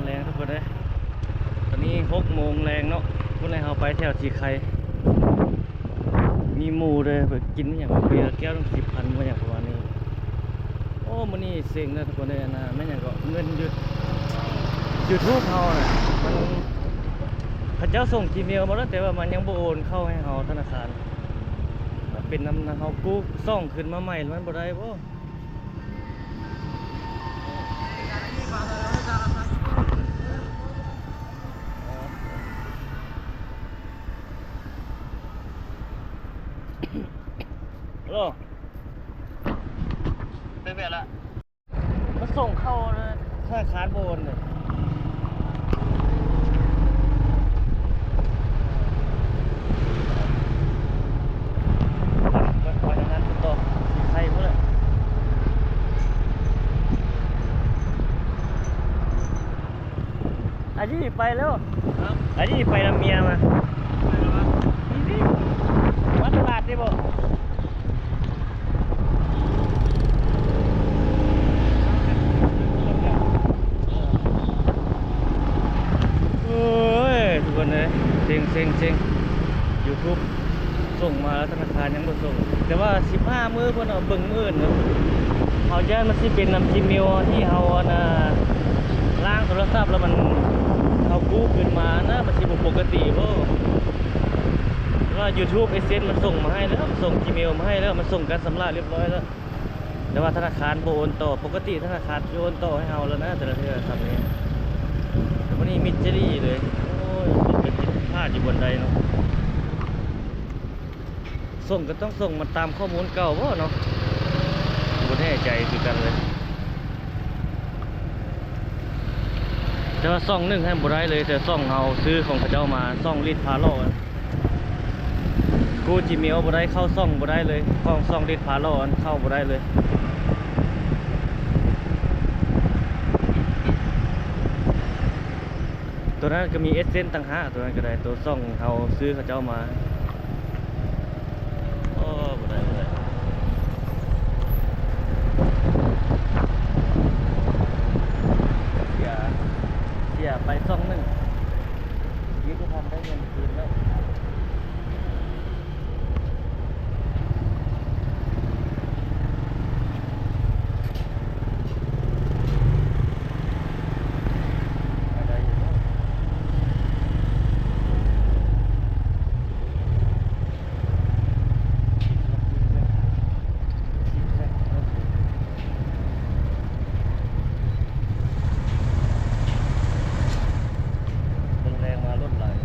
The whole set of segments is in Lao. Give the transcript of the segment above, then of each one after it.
ແລງທຸກຄົນເອີຍ ຕອນນີ້ຫົກໂມງແລງເນາະ ມື້ແລງເຮົາໄປແຖວສີໄຄ ມີໝູ່ເດີ ໄປກິນຫຍັງເບຍແກ້ວໜຶ່ງ ສິບພັນ ບໍ່ຫຍັງປະມານນີ້. ໂອ້ ມື້ນີ້ເຊັງເດີທຸກຄົນເອີຍ ອັນນ່າ ແມ່ນຫຍັງເກາະ ເງິນຢູ່ YouTube ເຮົານະ ມັນ ເຂົາເຈົ້າສົ່ງ Gmail ມາແລ້ວ ແຕ່ວ່າມັນຍັງບໍ່ໂອນເຂົ້າໃຫ້ເຮົາທະນາຄານ ເປັນນຳເຮົາກູ້ຊ່ອງຂຶ້ນມາໃໝ່ ມັນບໍ່ໄດ້ບໍ່? ໂອ້ ເປັນແບບລະ ມາສົ່ງເຂົ້າທະນາຄານບໍ່ໂອນເລີຍ ໄປທາງນັ້ນຕໍ່ ສີໄຄພຸ້ນແຫຼະ. ອາຈີໄປແລ້ວ ອາຈີໄປນຳເມຍມາ ໄປແລ້ວວະ ນີ້ ນີ້ ມາຕະຫຼາດນີ້ບໍ່? ເອີຍ ທຸກຄົນເອີຍ ເຊັງ ເຊັງ ເຊັງ YouTube ສົ່ງມາແລ້ວ ທະນາຄານຍັງບໍ່ສົ່ງ ແຕ່ວ່າສິບຫ້າມື້ເພິ່ນເອົາເບິ່ງມື້ອື່ນເນາະ ເຮົາຢ້ານມັນຊິເປັນນຳ Gmail ທີ່ເຮົາ ອັນນ່າ ລ້າງໂທລະສັບແລ້ວມັນ ເຮົາກູ້ຄືນມານະ ມັນຊິບໍ່ປົກກະຕິບໍ່? ແຕ່ວ່າ YouTube AdSense ມັນສົ່ງມາໃຫ້ແລ້ວ ມັນສົ່ງ Gmail ມາໃຫ້ແລ້ວ ມັນສົ່ງການຊຳລະຮຽບຮ້ອຍແລ້ວ ແຕ່ວ່າທະນາຄານບໍ່ໂອນຕໍ່ ປົກກະຕິທະນາຄານຊິໂອນຕໍ່ໃຫ້ເຮົາແລ້ວນະ ແຕ່ລະເທື່ອຊ່ຳນີ້ ແຕ່ມື້ນີ້ມິດຈີລີເລີຍ ໂອ້ຍ ເປັນຜິດພາດຢູ່ບ່ອນໃດເນາະ. ສົ່ງກໍຕ້ອງສົ່ງມາຕາມຂໍ້ມູນເກົ່າບໍ່ເນາະ ບໍ່ແນ່ໃຈຄືກັນເລີຍ ແຕ່ວ່າຊ່ອງໜຶ່ງຫັ້ນບໍ່ໄດ້ເລີຍ ແຕ່ຊ່ອງເຮົາຊື້ຂອງເຂົາເຈົ້າມາ ຊ່ອງລິດພາຫຼໍ່ ກູ້ Gmail ບໍ່ໄດ້ ເຂົ້າຊ່ອງບໍ່ໄດ້ເລີຍ ຂອງຊ່ອງລິດພາຫຼໍ່ຫັ້ນເຂົ້າບໍ່ໄດ້ເລີຍ. ໂຕນັ້ນກໍມີ AdSense ຕ່າງຫາກ ໂຕນັ້ນກໍໄດ້ ໂຕຊ່ອງເຮົາຊື້ເຂົາເຈົ້າມາ ໂອ້ ບໍ່ໄດ້ ບໍ່ໄດ້ ເສຍ ເສຍໄປຊ່ອງໜຶ່ງ ດີທີ່ທັນໄດ້ເງິນຄືນແລ້ວ. ເບິ່ງແລງມາລົດຫຼາຍ.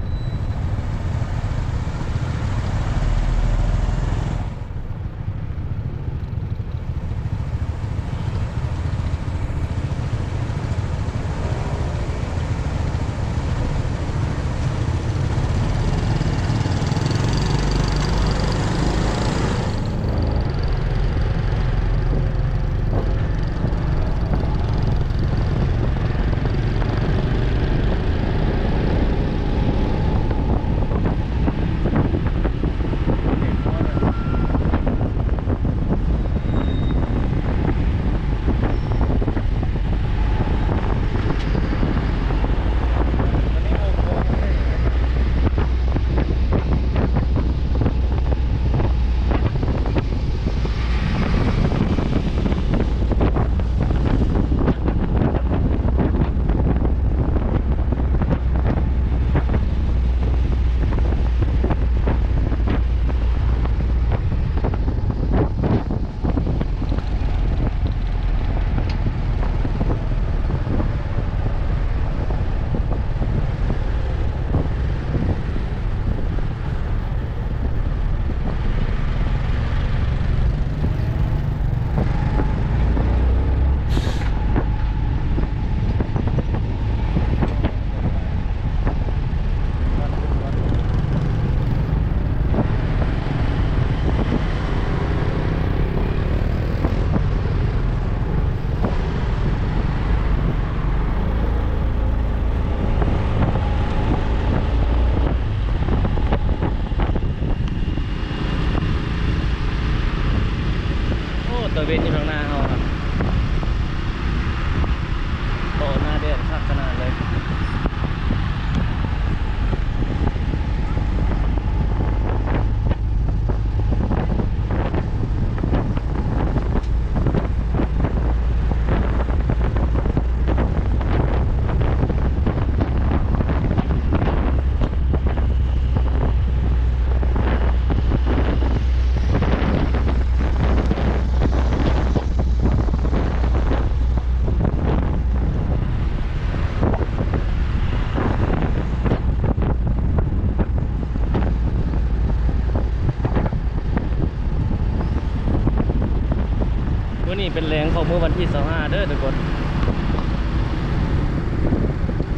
ເປັນແລງຂອງມື້ວັນທີຊາວຫ້າເດີທຸກຄົນ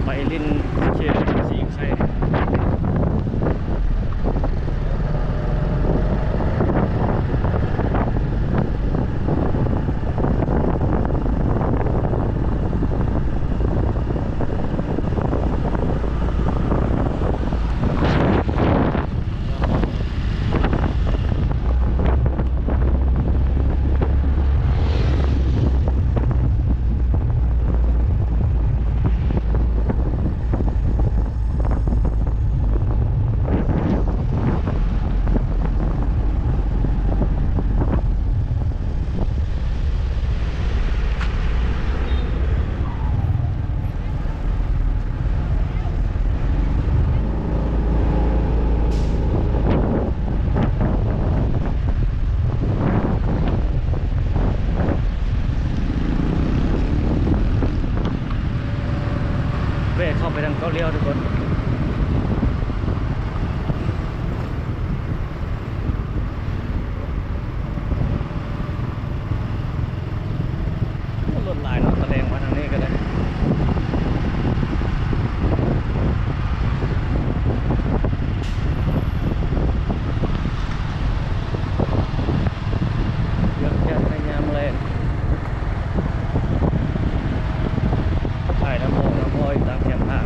ໄປຫຼິ້ນເຂດສີໄຄ. ແວະເຂົ້າໄປທາງເກົ້າລ້ຽວທຸກຄົນ. ໂອ້ ລົດຫຼາຍເນາະ ຕະແລງມາທາງນີ້ກໍໄດ້ ເກືອບຈະໃນຍາມແລງ ຖ່າຍນ້ຳໝອກນ້ຳຫ້ອຍຕາມແຄມທາງ.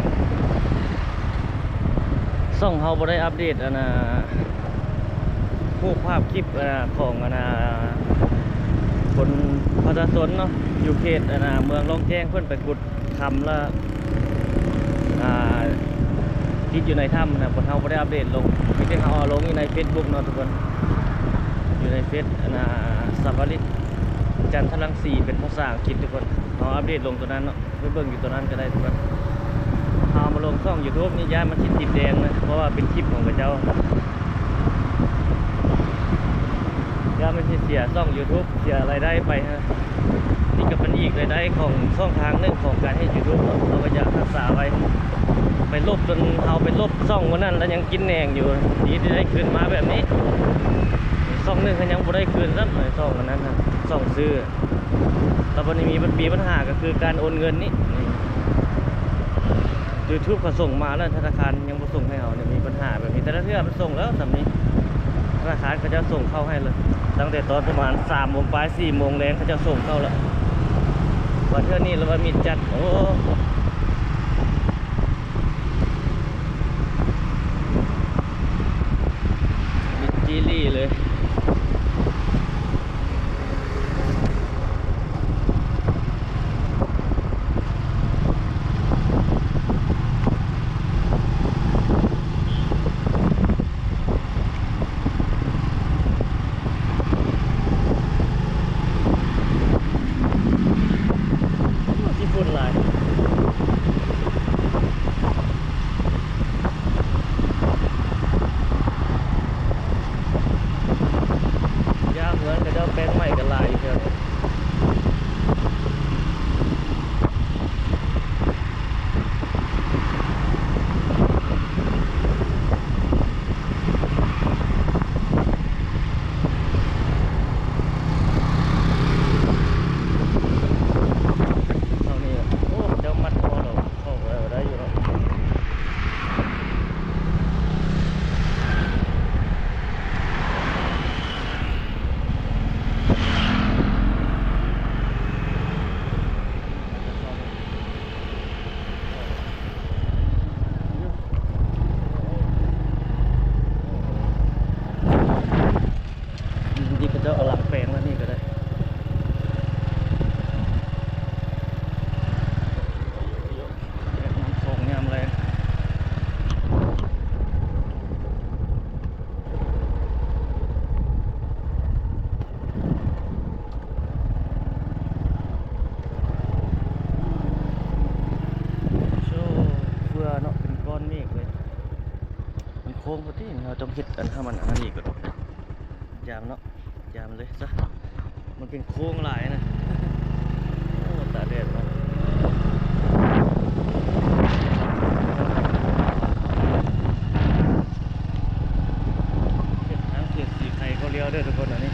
ຊ່ອງເຮົາບໍ່ໄດ້ອັບເດດ ອັນນ່າ ຮູບພາບຄລິບ ອັນນ່າ ຂອງ ອັນນ່າ ຄົນປະຊາຊົນເນາະ ຢູ່ເຂດ ອັນນ່າ ເມືອງລ່ອງແຈ້ງ ເພິ່ນໄປຂຸດຄຳລະ ອ່າ ຕິດຢູ່ໃນຖ້ຳນະ ພວກເຮົາບໍ່ໄດ້ອັບເດດລົງ ມີແຕ່ເຮົາເອົາລົງຢູ່ໃນເຟສບຸກເນາະທຸກຄົນ ຢູ່ໃນເຟສ ອັນນ່າ ສາວະລິດ ຈັນທະລັງສີ ເປັນພາສາອັງກິດທຸກຄົນ ເຮົາອັບເດດລົງຕົວນັ້ນເນາະ. ໄປເບິ່ງຢູ່ຕົວນັ້ນກໍໄດ້ທຸກຄົນ. ເຮົາມາລົງຊ່ອງຢູທູບນີ້ ຢ້ານມັນຊິຕິດແດງນະ ເພາະວ່າເປັນຄລິບຂອງເຂົາເຈົ້າ ຢ້ານມັນຊິເສຍຊ່ອງຢູທູບ ເສຍລາຍໄດ້ໄປ. ນີ້ກໍເປັນອີກລາຍໄດ້ຂອງຊ່ອງທາງໜຶ່ງຂອງການເຮັດຢູທູບເນາະ ເຮົາກໍຢາກຮັກສາໄວ້ ໄປລົບຈົນເຮົາໄປລົບຊ່ອງມື້ນັ້ນແລ້ວຍັງກິນແໜງຢູ່ ດີທີ່ໄດ້ຄືນມາແບບນີ້. ຊ່ອງໜຶ່ງກໍຍັງບໍ່ໄດ້ຄືນຊ້ຳ ຊ່ອງອັນນັ້ນນະ ຊ່ອງຊື້ ແຕ່ບັດນີ້ມີ ມີບັນຫາກໍຄືການໂອນເງິນນີ້ ຢູທູບເຂົາສົ່ງມາແລ້ວ ທະນາຄານຍັງບໍ່ສົ່ງໃຫ້ເຮົານີ້ ມີບັນຫາແບບນີ້. ແຕ່ລະເທື່ອມັນສົ່ງແລ້ວສ່ຳນີ້ ທະນາຄານເຂົາເຈົ້າສົ່ງເຂົ້າໃຫ້ເລີຍ ຕັ້ງແຕ່ຕອນປະມານສາມໂມງປາຍ ສີ່ໂມງແລງເຂົາເຈົ້າສົ່ງເຂົ້າແລ້ວ. ວ່າເທື່ອນີ້ລະວ່າມິດຈັດ ໂອ້ ມິດຈີ່ຫຼີ່ເລີຍ. ໂອ້ ຂີ້ຝຸ່ນຫຼາຍ ຢ່າງເຮືອນເຂົາເຈົ້າແປງໃໝ່ກໍຫຼາຍຢູ່ແຖວນີ້. ເທົ່ານີ້ລະ ໂອ້ ເຂົາເຈົ້າມັດພໍດອກ ເຂົ້າໄປໄດ້ຢູ່ເນາະ. ນີ້ເຂົາເຈົ້າກຳລັງແປງແລ້ວ ນີ້ກໍໄດ້ ແບບນ້ຳຂອງຍາມແລງ. ໂອ້ ເຟືອເນາະ ເປັນກ້ອນເມກເລີຍ. ມັນໂຄ້ງພຸ້ນຕິ ເຮົາຕ້ອງເຮັດອັນໃຫ້ມັນອັນນັ້ນອີກກ່ອນ ຢາມເນາະ ຢາມເລີຍຊະ ມັນເປັນໂຄ້ງຫຼາຍນະ. ໂອ້ ຕາກແດດເນາະ ເຂດທາງເຂດສີໄຄເຂົາລ້ຽວເດີທຸກຄົນ ອັນນີ້.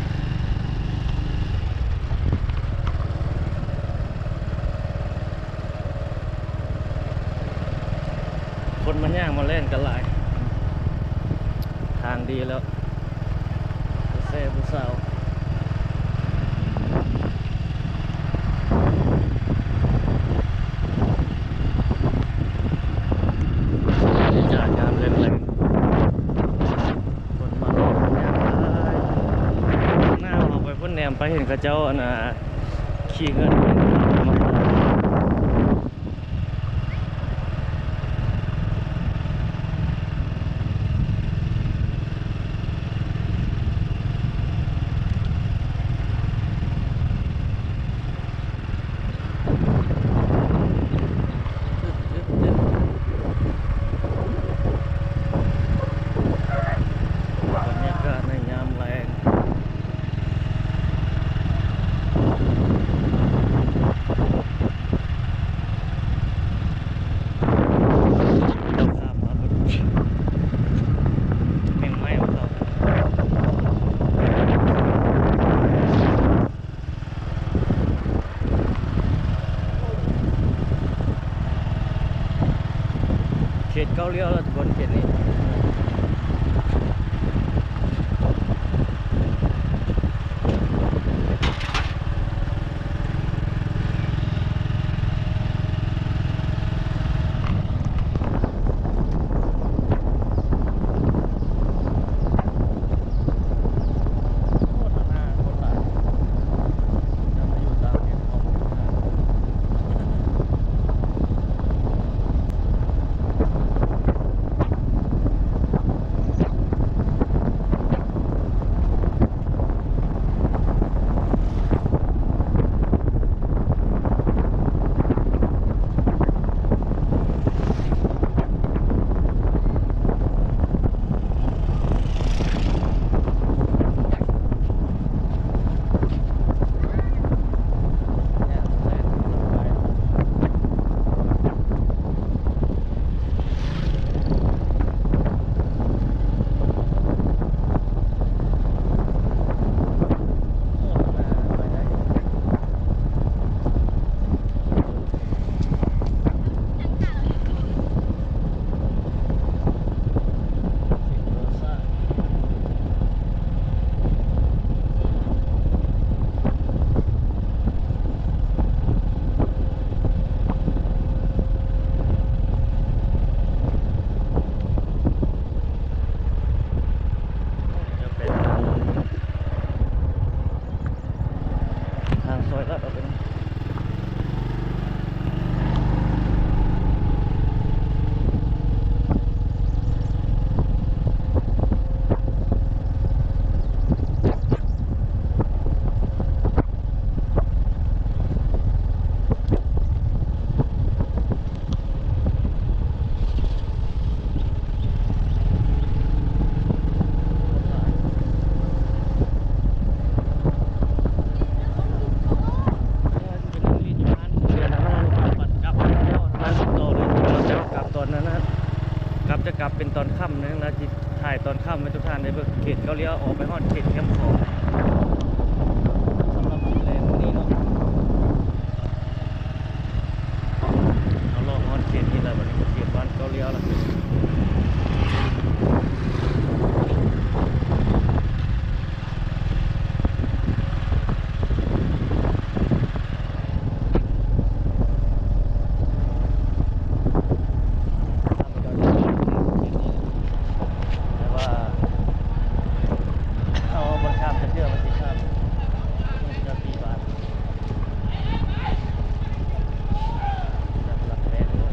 ຄົນມາຍ່າງມາແລ່ນກັນຫຼາຍ ທາງດີແລ້ວ ຜູ້ແຊຜູ້ສາວ ບັນຍາກາດຍາມແລງໆ ຄົນມາແລ່ນກັນຢ່າງຫຼາຍ ໜ້າເຮົາໄປພຸ້ນ ແນມໄປເຫັນເຂົາເຈົ້າ ອັນນ່າ ຂີ່ເຮືອນມາ. ບັນຍາກາດໃນຍາມແລງ. ເຂດເກົ້າລ້ຽວແລ້ວທຸກຄົນ ເຂດນີ້. ກັບ ຈະກັບເປັນຕອນຄ່ຳເນາະ ແລ້ວຊິຖ່າຍຕອນຄ່ຳໃຫ້ທຸກທ່ານໄດ້ເບິ່ງ ເຂດເກົ້າລ້ຽວ ອອກໄປຮອດເຂດແຄມຂອງ ສຳລັບແລງມື້ນີ້ເນາະ. ເຮົາເລາະຮອດເຂດນີ້ແລ້ວ ບັດນີ້ເຂດບ້ານເກົ້າລ້ຽວແລ້ວ. ແຕ່ວ່າເຮົາບໍ່ໄດ້ຂ້າມຈັກເທື່ອ ມັນຊິຂ້າມ ຈັກປີບາດ ຈັກຫຼັກແປດເດີ.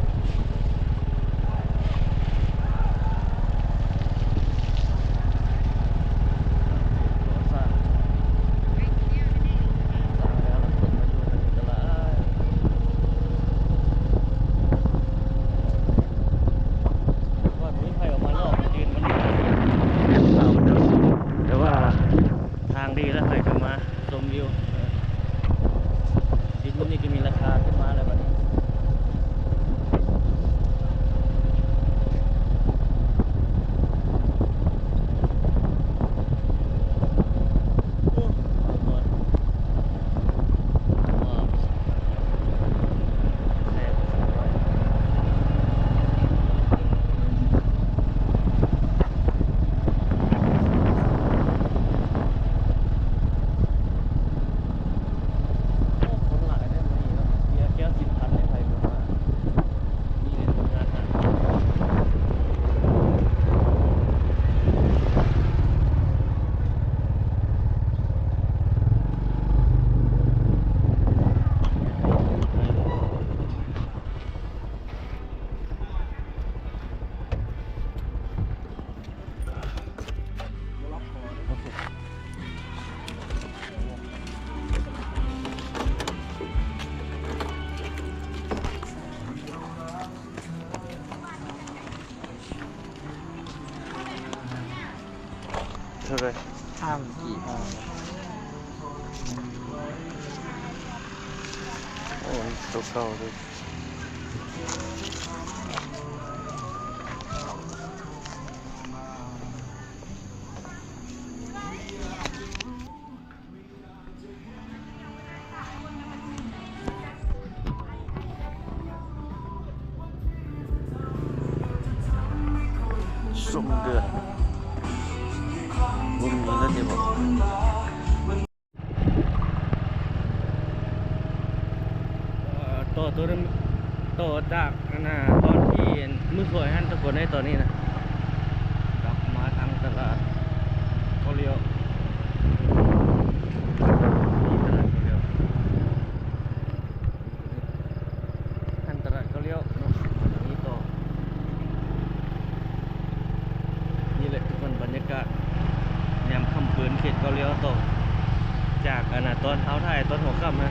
ເທົ່າໃດ? ຫ້າພັນກີບ. ໂອ້ຍ ໂຕເກົ່າເລີຍ. ຊົມເດືອນ ບໍ່ມີແລ້ວຕິບໍ? ເອີ່ ຕໍ່ໂຕ ຕໍ່ຈາກອັນນ່າ ຕອນທີ່ມື້ສວຍຫັ້ນ ທຸກຄົນເອີຍ. ຕອນນີ້ນະ ກັບມາທາງຕະຫຼາດເກົ້າລ້ຽວ ນີ້ຕະຫຼາດເກົ້າລ້ຽວ. ທາງຕະຫຼາດເກົ້າລ້ຽວເນາະ ມາທາງນີ້ຕໍ່. ນີ້ແຫຼະທຸກຄົນ ບັນຍາກາດຍາມຄ່ຳຄືນເຂດເກົ້າລ້ຽວຕໍ່ ຈາກອັນນ່າ ຕອນເຮົາຖ່າຍຕອນຫົວຄ່ຳນະ